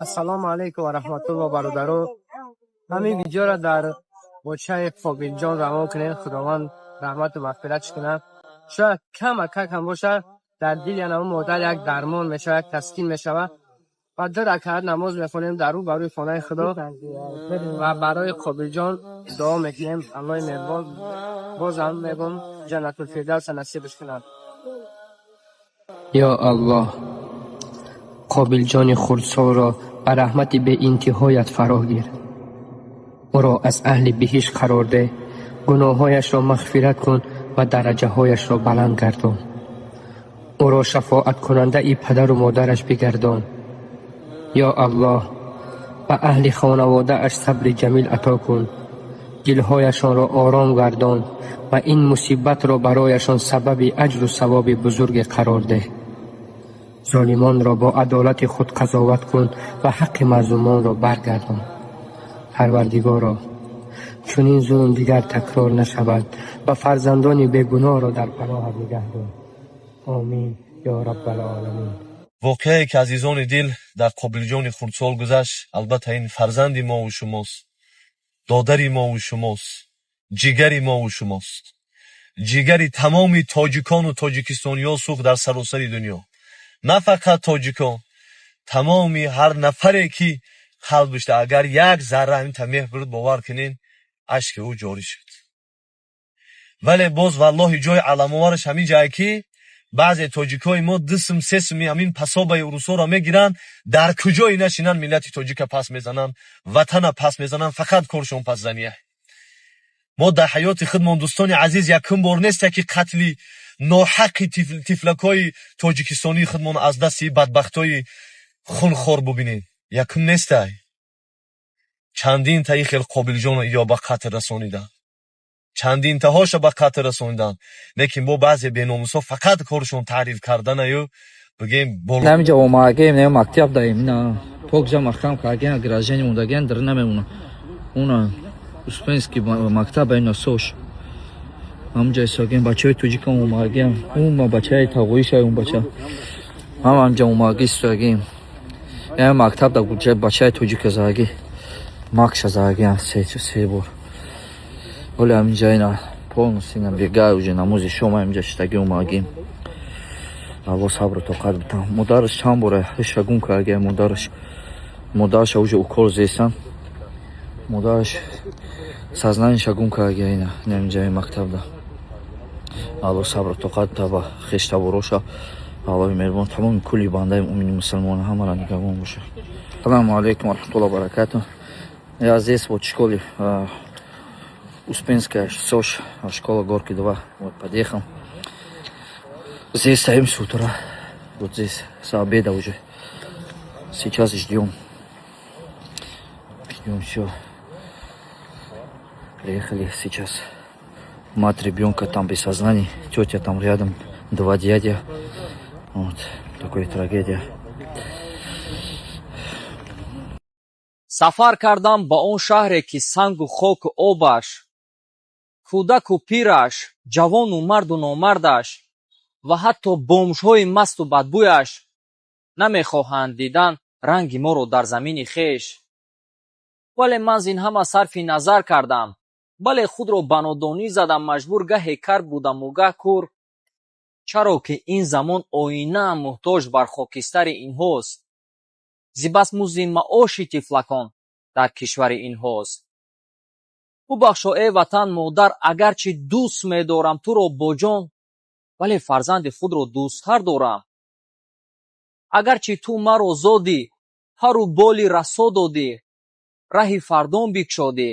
Ассалому алайкум ва раҳматулло, бародаро. Ҳамин видеоро дар бочаи Қобилҷон равон кунед, Худованд раҳмату мағфиратш кунад. Шояд камакак ҳам бошад, дар дили ана модар як дармон мешавад, як таскин мешавад. Ва ду ракаат намоз мехонем дар рӯ барои хонаи Худо ва барои Қобилҷон дуо мекунем. Аллоҳи меҳрубон, бозам мегӯм, Ҷаннатулфирдавса насибаш кунад. Ё Аллоҳ, Қобилҷони хурдсолро ба раҳмати беинтиҳоят фаро гир, ӯро аз аҳли биҳишт қарор деҳ, гуноҳҳояшро мағфират кун ва дараҷаҳояшро баланд гардон. Ӯро шафоаткунандаи падару модараш бигардон. Ё Аллоҳ, ба аҳли хонаводааш сабри ҷамил ато кун, дилҳояшонро ором гардон ва ин мусибатро барояшон сабаби аҷру савоби бузурге қарор деҳ. Золимонро бо адолати худ қазоват кун ва ҳаққи мазлумонро баргардон. Парвардигоро, чунин зулм дигар такрор нашавад ва фарзандони бегуноҳро дар паноҳат нигаҳ дор. Омин ё Раббалоламин. Воқеае, ки, азизони дил, дар Қобилҷони хурдсол гузашт, албатта, ин фарзанди мову шумост, додари мову шумост, ҷигари мову шумост, ҷигари тамоми тоҷикону тоҷикистониҳо сӯхт дар саросари дунё. На фақат тоҷикон, тамоми ҳар нафаре, ки қалбишда агар як зарра ҳаминта меҳр буд, бовар кунен, ашки ӯ ҷорӣ шуд. Вале боз, валлоҳи, ҷои аламовараш ҳамин ҷае, ки баъзе тоҷикои мо 2 сум, 3 суми ҳамин пособияи урусоро мегиранд, дар куҷое нашинанд, миллати тоҷика пас мезананд, ватана пас мезананд, фақат коршон пасзания. Мо дар ҳаёти худмон, дӯстони азиз, якум бор несте, ки қатли ноҳаққи тифлакҳои тоҷикистонии худмон аз дасти бадбахтҳои хунхор бубинед. Якум нестай. Чандин таи хел Қобилҷоно ё ба қатл расониданд, чандинтаҳоша ба қатл расониданд, лекин бо баъзе беномусҳо фақат коршон таъриф карданаю, бигем. Намиҷа омагем, не, мактаб даем, ина покжа маҳкам карген, ограждение мондаген, дар намемона. Уна Успенский мактаб, ина сош ҳамҷа исоген, бачаҳои тоҷикам омагем, ума бачаи тағоиша, он бача ҳама ҳамҷа омаги истоагем. Я мактаб да бачаи тоҷика задаги, макша задаги се бор. Ҳоли ҳаминҷа ина полностью ина бега уже намози шом ҳаминҷа шидаги омагем. Алло сабру тоқат битам. Модараш чанд бора ҳиша гум карда, модараш, модараша уже укол зесан, модараш сознание ша гум карда, ина ҳаминҷаи мактабда. Алло сабру тоқат бита ба хештабороша. Аллоҳи меҳрубон тамоми кулли бандаи муъмини мусалмона ҳамаро нигаҳбон боша. Ассалому алайкум ва раҳматуллоҳи ва баракатуh. Я здесь вот в школе Успенская СОШ, школа Горки 2. Вот подъехал. Здесь стоим с утра. Вот здесь с обеда уже. Сейчас ждем. Ждем все. Приехали сейчас. Мать ребенка там без сознания, тетя там рядом, два дядя. Вот такая трагедия. Сафар кардам ба он шаҳре, ки сангу хоку обаш, кӯдаку пираш, ҷавону марду номардаш ва ҳатто бомжҳои масту бадбӯяш намехоҳанд дидан ранги моро дар замини хеш. Вале ман зин ҳама сарфи назар кардам, бале, худро ба нодонӣ задам маҷбур, гаҳе кар будаму гаҳ кур, чаро ки ин замон оинаам муҳтоҷ бар хокистари инҳост, зибас музди маоши тифлакон дар кишвари инҳост. Бубахшо, э ватан модар, агарчи дӯст медорам туро бо ҷон, вале фарзанди худро дӯсттар дорам. Агарчи ту маро зодӣ, пару боли расо додӣ, раҳи фардон бикшодӣ,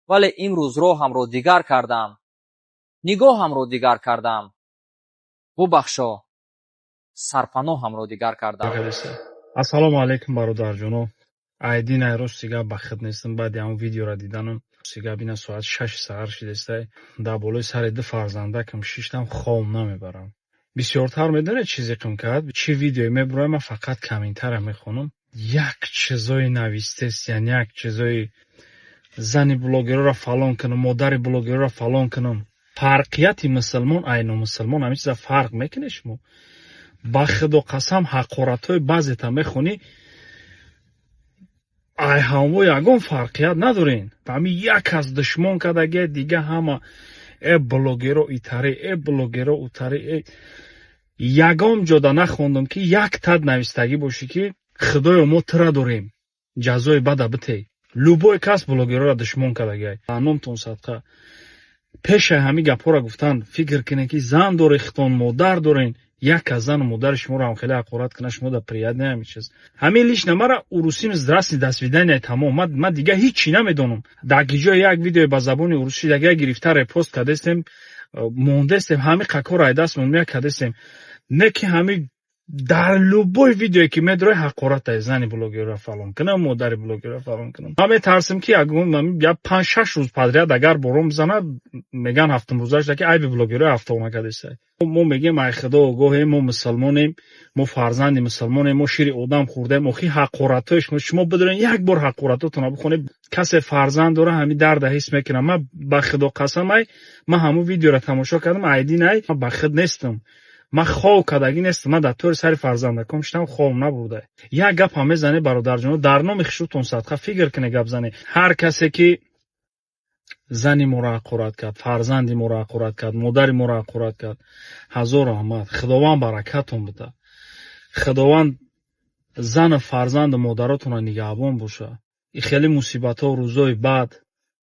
вале имрӯз роҳамро дигар кардам, нигоҳамро дигар кардам, бубахшо, сарпаноҳамро дигар кардам. Ассалому алайкум, бародарҷоно. Айдин ай рости гап ба худ нестам баъди ҳамон видеоро диданам. Рости гап, ина соат 6 саҳар шидестай, дар болои сари ду фарзандакам шиштам, хоб намебарам. Бисёртар медонед чизе қим кард? Чӣ видеое мебуроям, ман фақат комментария мехонам. Як чизои навистест, як чизои зани блогерора фалон кунам, модари блогерора фалон кунам. Фарқияти мусулмон ай номусулмон ҳамин чиза фарқ мекунед шумо? Ба худо қасам, ҳақоратҳои баъзета мехонӣ. Ай ҳамво ягон фарқият надорен. Ҳами як кас душмон кардагия, дига ҳама э блогеро итаре, э блогеро утаре. Э ягон ҷода нахондам, ки як тад навистагӣ бошӣ, ки худоё, мо тура дорем, ҷазои бада битей. Любой кас блогерора душмон кардагиай. Номтон садқа, пешаи ҳамин гапҳоро гуфтан фикр кунед, ки зан доред, хитон модар дорен. Як кас зану модари шуморо ҳам хеле ҳақорат кунад, шумо да приятно ҳамин чиз? Ҳамин лично мара урусим здравствуйте, до свидания, тамом. Ма дига ҳичи намедонам. Дар ҷои як видеои ба забони урусӣ дага гирифта репост кардестем, мондестем, ҳамин қакор айдастмон мея кардестем. Не ки ҳамин дар любой видеое ки медрои, ҳақората зани блогерро фалон кунам, модари блогерро фалон кунам. Ман метарсем, ки як 5-6 рӯз подряд агар борон бизанад, меган ҳафтум рӯзаш ки айби блогерро ҳафтона кардеста. Мо мегем, ай худо огоҳем, мо мусулмонем, мо фарзанди мусулмонем, мо шири одам хӯрдаем. Охи ҳақоратҳои шумо, шумо бидорен, як бор ҳақоратотонро бихонед. Касе фарзанд дора, ҳамин дарда ҳис мекунам. Ман ба худо қасам, ай ман ҳамун видеоро тамошо кардам, айдин ай ба худ нестам, ман хов кардагӣ нестам. Ман дар тори сари фарзандаком шитам, хов набурда. Як гап ҳам мезане, бародарҷоно, дар номи хушрӯтон садқа, фикр куне, гап зане. Ҳар касе ки зани моро ҳақорат кард, фарзанди моро ҳақорат кард, модари моро ҳақорат кард, ҳазор раҳмат, Худованд баракатон бида, Худованд зану фарзанду модаротонро нигаҳбон боша. И хеле мусибатҳо, рӯзои бад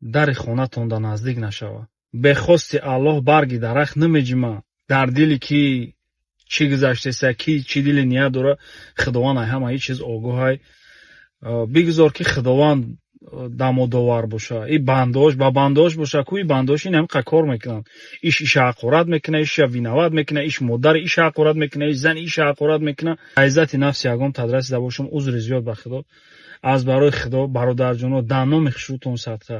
дари хонатонда наздик нашавад. Бехости Аллоҳ барги дарахт намеҷима. Дар дили ки чӣ гузаштеса, ки чӣ дили ният дора, Худованд ай ҳамаи чиз огоҳай. Бигзор, ки Худованд дамодовар боша, и бандош ба бандош боша ку. И бандош ин ҳамқа кор мекунанд: иш иша ҳақорат мекуна, иша виноват мекуна, иш модари иша ҳақорат мекуна, иш зани иша ҳақорат мекуна. Иззати нафси ягон тадрасида бошам, узри зиёд ба Худо, аз барои Худо, бародарҷоно, дар номи хушрӯтон садқа,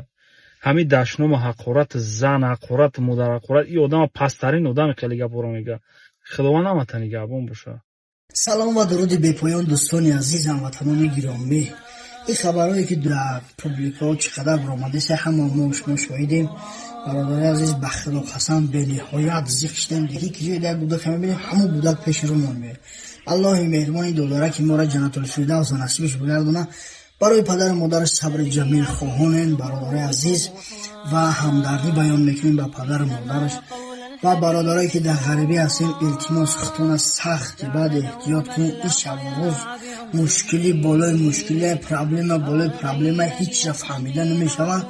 ҳамин дашному ҳақорати зан, ҳақорати модар, ҳақорат и одама пасттарин одаме хеле гапҳоро мегӯяд. Худованд ҳамата нигаҳбон боша. Салом ва дуруди бепоён, дӯстони азиз, ҳамватанони гиромӣ. Ин хабарҳое, ки дар публикаҳо чӣ қадар баромадеса, ҳама мо шумо шоҳидем. Бародари азиз, ба Худо қасам, бениҳоят зиқ шидем. Ки ҷои як кӯдака мебинем, ҳамон кӯдак пеши рӯмон меояд. Аллоҳи меҳрубони додараки моро Ҷаннатулфирдавс насибиш бигардона. Барои падару модараш сабри ҷамил хоҳонем, бародари азиз, ва ҳамдардӣ баён мекунем ба падару модараш. Ва бародарое, ки дар ғарибӣ ҳастем, илтимос, худтона сахти баъд эҳтиёт кунед. Ин шабу рӯз мушкилӣ болои мушкилӣ, проблема болои проблема, ҳечра фаҳмида намешавад,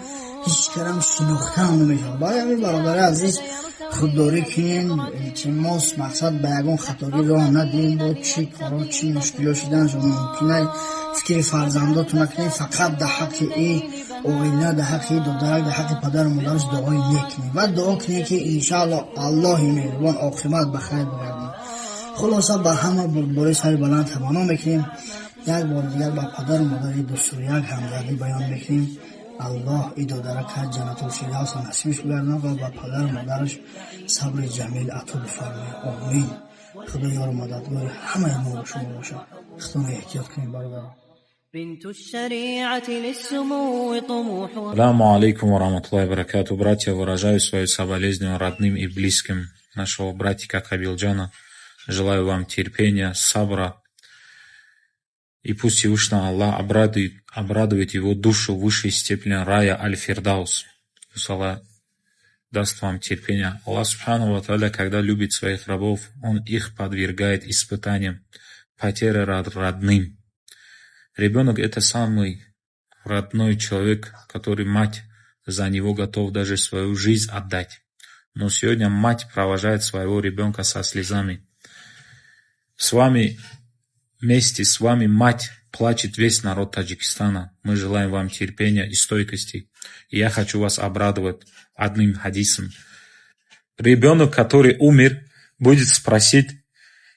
ҳеҷ карам шинохтаам намешавад. Барои ҳамин, бародари азиз, худдорӣ кунен, илтимос. Мақсад, ба ягон хаторӣ роҳ надиҳем. Бо чӣ коро, чӣ мушкило шиданашон мумкин. Фикри фарзандотона кунед, фақат дар ҳаққи и оила, дар ҳаққи додарак, дар ҳаққи падару модараш дуои нек кунед ва дуо кунед, ки иншаалло Аллоҳи меҳрубон оқибат ба хайр бигардонад. Хулоса, ба ҳама бурдбории сари баланд таманно мекунем. Як бори дигар ба падару модари дусуяк ҳамдардӣ баён мекунем. Аллоҳ и додарака Ҷаннатулфирдавса насибиш бигардонад ва ба падару модараш сабри ҷамил ато бифармояд. Омин. Худо ёру мададгори ҳамаи мо шумо бошад. Худтонро эҳтиёт кунед, бародарон. بنت الشريعة للسمو طموحها. السلام عليكم ورحمة الله وبركاته. Братья, выражаю свое соболезнование родным и близким нашего братика Кабилджана. Желаю вам терпения, сабра. И пусть Всевышний Аллах обрадует его душу в высшей степени рая Аль-Фирдаус. Пусть Аллах даст вам терпение. Аллах سبحانه وتعالى, когда любит своих рабов, Он их подвергает испытаниям, потере родным. Ребенок – это самый родной человек, который мать за него готов даже свою жизнь отдать. Но сегодня мать провожает своего ребенка со слезами. С вами, вместе с вами мать плачет весь народ Таджикистана. Мы желаем вам терпения и стойкости. И я хочу вас обрадовать одним хадисом. Ребенок, который умер, будет спросить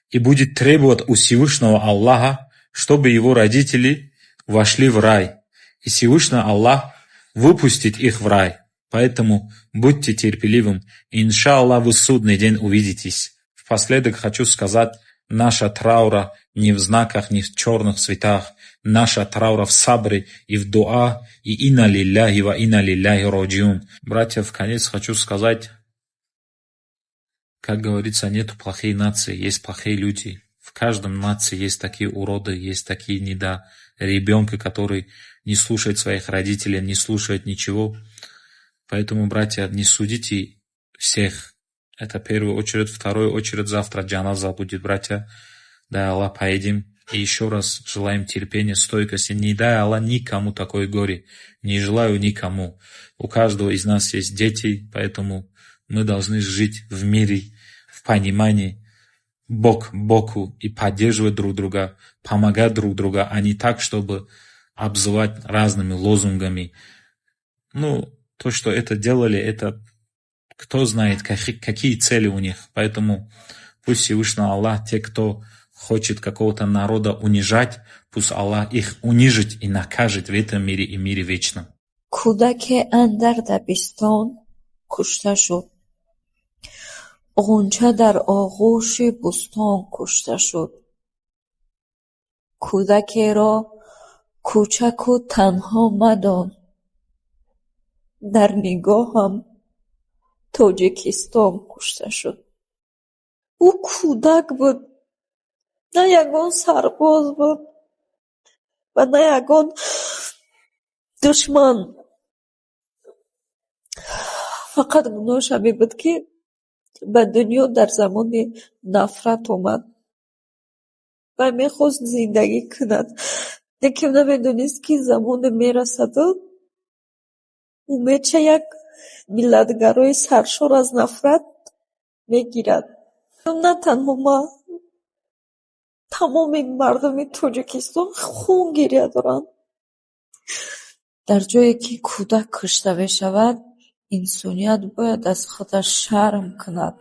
и будет требовать у Всевышнего Аллаха, чтобы его родители вошли в рай. И Всевышний Аллах выпустит их в рай. Поэтому будьте терпеливым. Иншаллах, вы в судный день увидитесь. Впоследок хочу сказать, наша траура не в знаках, не в черных цветах. Наша траура в сабре и в дуа, и إنا لله وإنا إليه راجعون. Братья, в конец хочу сказать, как говорится, нету плохие нации, есть плохие люди. В каждом нации есть такие уроды, есть такие недо ребенка, который не слушает своих родителей, не слушает ничего. Поэтому, братья, не судите всех. Это первую очередь. Вторую очередь, завтра джаназа будет, братья. Дай Аллах, поедем. И еще раз желаем терпения, стойкости. Не дай Аллах никому такое горе. Не желаю никому. У каждого из нас есть дети, поэтому мы должны жить в мире, в понимании, бок к боку и поддерживать друг друга, помогать друг другу, а не так, чтобы обзывать разными лозунгами. Ну, то, что это делали, это кто знает, какие цели у них. Поэтому пусть Всевышний Аллах, те, кто хочет какого-то народа унижать, пусть Аллах их унижит и накажет в этом мире и мире вечном. Кӯдаке андар дабистон кушта шуд, ғунча дар оғӯши бӯстон кушта шуд. Кӯдакеро кӯчаку танҳо мадон, дар нигоҳам Тоҷикистон кушта шуд. Ӯ кӯдак буд, на ягон сарбоз буд ва на ягон душман. Фақат гуноҳаш ҳамин буд, ки ба дунё дар замони нафрат омад ва мехост зиндагӣ кунад. Лекин намедонист, ки замоне мерасаду умедша як миллатгарои саршор аз нафрат мегирад. На танҳо ман, тамоми мардуми Тоҷикистон хун гиря доранд. Дар ҷое ки кӯдак кушта мешавад, инсоният бояд аз худаш шарм кунад.